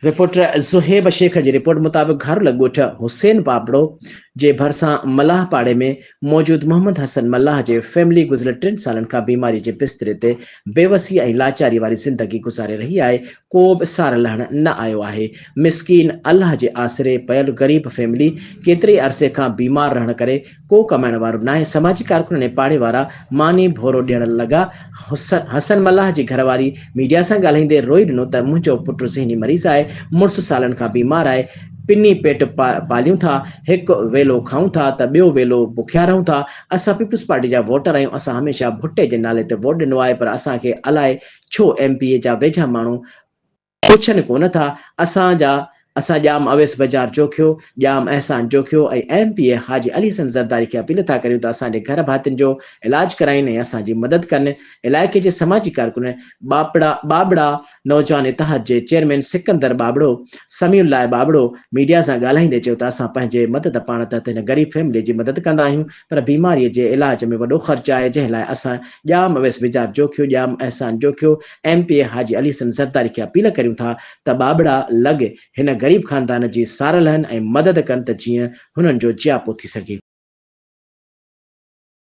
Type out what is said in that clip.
Reporter Zohaib Shaikh جي report مطابق گهارو لڳ ڳوٺ حسين پاپڙو جي ڀرسان ملاح پاڙي ۾ موجود محمد حسن ملاح جي فيملي گذريل ٽن سالن کان بيماري جي بستري تي بيوسي ۽ لاچاري واري زندگي گذاري رهي آهي ڪو به سار لهڻ نه آيو آهي مسڪين الله جي آسري پيل غريب فيملي ڪيتري عرصي کان بيمار رهڻ ڪري ڪو ڪمائڻ وارو ناهي، سماجي ڪارڪنن ۽ پاڙي وارا ماني ڀورو ڏيڻ لڳا، حسن ملاح جي گهر واري ميڊيا سان ڳالهائيندي روئي ڏنو ته منهنجو پٽ ذهني مريض آهي، مڙس سالن کان بيمار آهي، پني پيٽ پاليون ٿا، هڪ ويلو کائون ٿا ته ٻيو ويلو بکيا رهون ٿا، اسان پيپلز پارٽي جا ووٽر آهيون، اسان هميشه ڀٽي جي نالي تي ووٽ ڏنو آهي پر اسان کي الائي ڇو ايم پي اي جا ويجها ماڻهو پڇن ڪونه ٿا، اسان جا اسان Jam Awais Bijar Jokhio, Jam Ehsan Jokhio ۽ M P A Haji Ali Hassan Zardari کي اپيل ٿا ڪريون ته اسان جي گهر ڀاتين جو علاج ڪرائين ۽ اسان جي مدد ڪن، علائقي جي سماجي ڪارڪن ٻاپڙا ٻاٻڙا نوجوان اتحاد جي چيئرمين سڪندر ٻاٻڙو، سميع الله ٻاٻڙو ميڊيا سان ڳالهائيندي چيو ته اسان پنهنجي مدد پاڻ تحت هن غريب فيملي جي مدد ڪندا آهيون پر بيماري جي علاج ۾ وڏو خرچ آهي جنهن لاء اسان Jam Awais Bijar Jokhio, Jam Ehsan Jokhio, M P A Haji Ali Hassan Zardari کي اپيل ڪريون ٿا ته ٻاٻڙا لڳ هن غريب خاندان جي سار لهن ۽ مدد ڪن ته جيئن هنن جو جياپو ٿي سگهي.